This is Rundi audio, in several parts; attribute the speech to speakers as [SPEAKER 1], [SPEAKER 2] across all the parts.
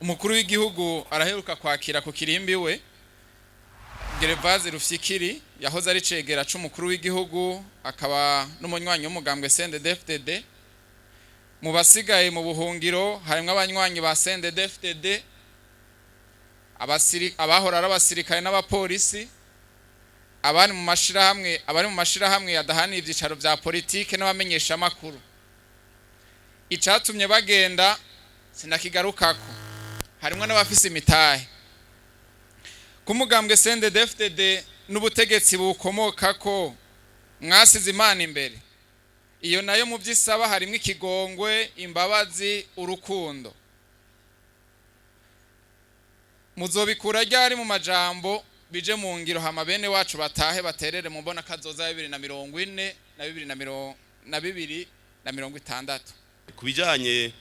[SPEAKER 1] Umukuru w'igihugu araheruka kwakira ku kirimbi we Gervaze Rufyikiri, yahoze ari cegera c'umukuru w'igihugu, akaba n'umunywanyi w'umugambwe CNDD-FDD. Mu basigaye mu buhungiro harimwo abanywanyi ba CNDD-FDD, abahora ari abasirikare n'abapolisi, abari mu mashirahamwe, abari mu mashirahamwe yadahaniye ivyicaro vya politike n'abamenyeshamakuru. Icatumye bagenda sinakigarukako, harimwo n'abafise imitahe ku mugambwe CNDD-FDD n'ubutegetsi bukomokako. Mwasize Imana imbere, iyo nayo mu vyisaba harimwo ikigongwe, imbabazi, urukundo. Muzobikura ryari mu majambo bije mu ngiro, hama bene wacu batahe baterere mu mbona kazoza 2040 na 2060?
[SPEAKER 2] Ku bijanye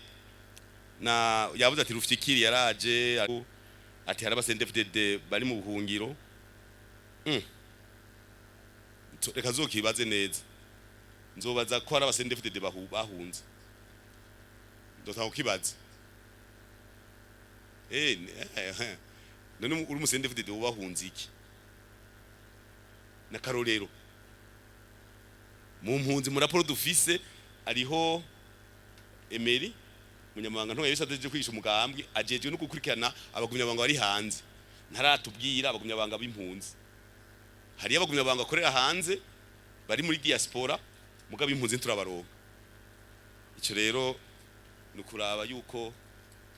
[SPEAKER 2] na yavuze ati Rufyikiri yaraje, ati hari aba CNDD-FDD bari mu buhungiro. Reka zokibaze neza, nzobaza ko hari aba CNDD-FDD bahunze, ndotanga kukibaza. None uri umu CNDD-FDD wahunze iki? N'akarorero mu mpunzi, mu raporo dufise ariho Emery, munyamabanga ntonga yabisabye kwigisha umugambwe, ajejwe no gukurikirana abagumyabanga bari hanze. Ntaratubwira abagumyabanga b'impunzi. Hariyo abagumyabanga bakorera hanze bari muri diaspora, mugabo impunzi ntiturabaronka. Ico rero ni ukuraba yuko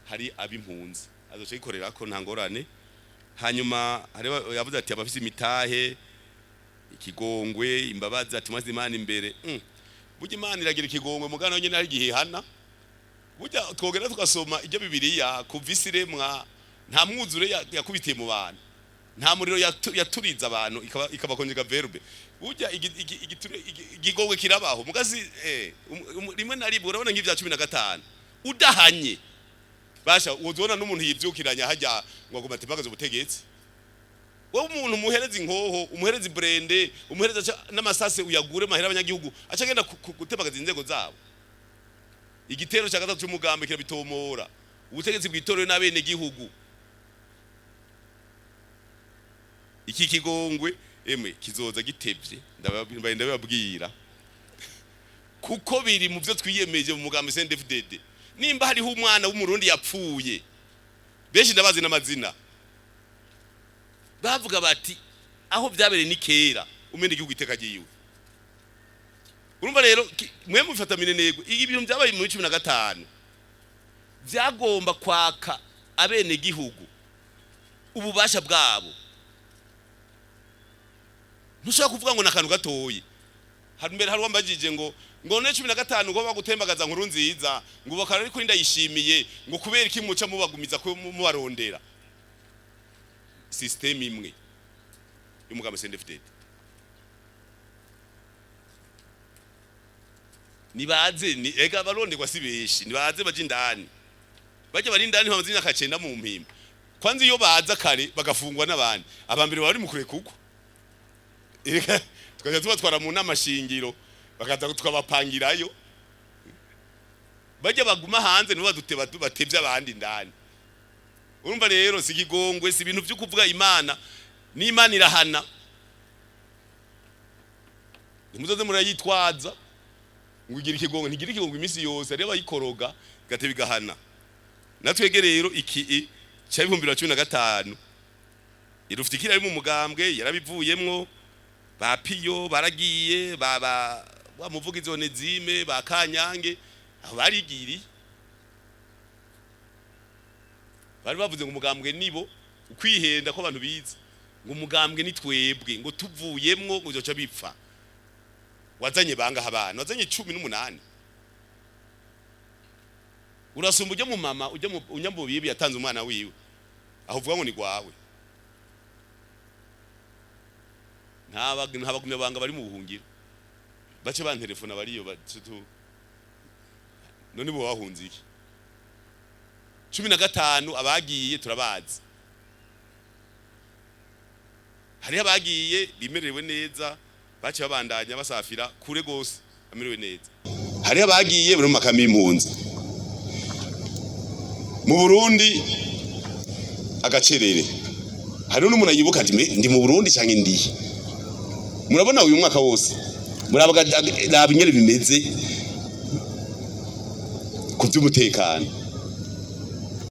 [SPEAKER 2] hari ab'impunzi azoca yikorera ko nta ngorane. Hanyuma hariho yavuze ati abafise imitahe, ikigongwe, imbabazi, ati maze Imana imbere. Burya Imana iragira ikigongwe, mugana nyene hari igihe ihana. Burya twogera tugasoma ibyo Bibiliya, kuva isi iremwa nta mwuzure yakubitiye mu bantu, nta muriro yaturiza abantu ikabakonjega verbe. Burya ikigongwe kirabaho mugazi rimwe na rimwe. Urabona nk'ivya 15 udahanye basha, uzobona n'umuntu yivyukiranya hajya ngo aguma atembagaze ubutegetsi. Wowe umuntu umuhereza inkoho, umuhereza iburende, umuhereza n'amasase, uyagure mahera abanyagihugu, aca agenda gutembagaza inzego zabo. Igitero cya gatatu cy'umugambi kirabitomora: ubutegetsi bwitorewe n'abene gihugu. Iki kigongwe emwe kizoza gitevye, ndababwira, kuko biri mu byo twiyemeje mu mugambi CNDD-FDD. Nimba hariho umwana w'Umurundi yapfuye, benshi ndabazi n'amazina, bavuga bati aho byabereye ni kera umene igihugu iteka ryiwe. Urumva rero mwe mufata minenegwe ibi bintu byabaye muri 15 byagomba kwaka abene gihugu ububasha bwabo. Ntushobora kuvuga ngo nakantu gatoyi. Hari mbere hari wambajije ngo none 15 ngo bagutembagaza nkuru nziza, ngo bakara ariko ndayishimiye, ngo kubera iki muca mubagumiza ko mubarondera? System imwe y'umugambi CNDD-FDD, nibaze ni ega abaronderwa si benshi, nibaze baje indani, bajya bari indani bamaze imyaka 9 mu mpimba. Kwanza iyo baza kare bagafungwa n'abandi, abambere bari mu kure kugwa. Erega tukaja tubatwara mu nama shingiro, bakaza tukabapangirayo. Bajya baguma hanze nibo badute batevye abandi indani. Urumva rero si ikigongwe, si ibintu vyo kuvuga Imana n'Imana irahana, ntimuzoze murayitwaza ngo igira ikigongwe. Ntigira ikigongwe iminsi yose, hariyo abayikoroga igateba igahana. Natwege rero iki ca 2015, Rufyikiri ari mu mugambwe yarabivuyemwo, ba Piyo baragiye, ba wa muvugizi Onezime, ba Kanyange, aho barigiriye bari bavuze ngo umugambwe nibo ukwihenda ko abantu bize ngo umugambwe ni twebwe, ngo tuvuyemwo ngo uzoca bipfa. Wazanye bangaha abana? Wazanye 18. Urasumba ujya mu mama ujya mu unyambubibi yatanze umwana wiwe, aho uvuga ngo ni gwawe. Nta bagumya banga bari mu buhungiro bace bantelefona bariyo batutu. None bo bahunze iki? 15 abagiye turabazi, hariho abagiye bimerewe neza, bace babandanya basafira kure gose bamerewe neza. Hariho abagiye bari mu makambi y'impunzi mu Burundi. Agacerere, hariho n'umuntu yibuka ati: "Ndi mu Burundi canke ndihe?" Murabona uyu mwaka wose, muraba, raba ingene bimeze ku by'umutekano.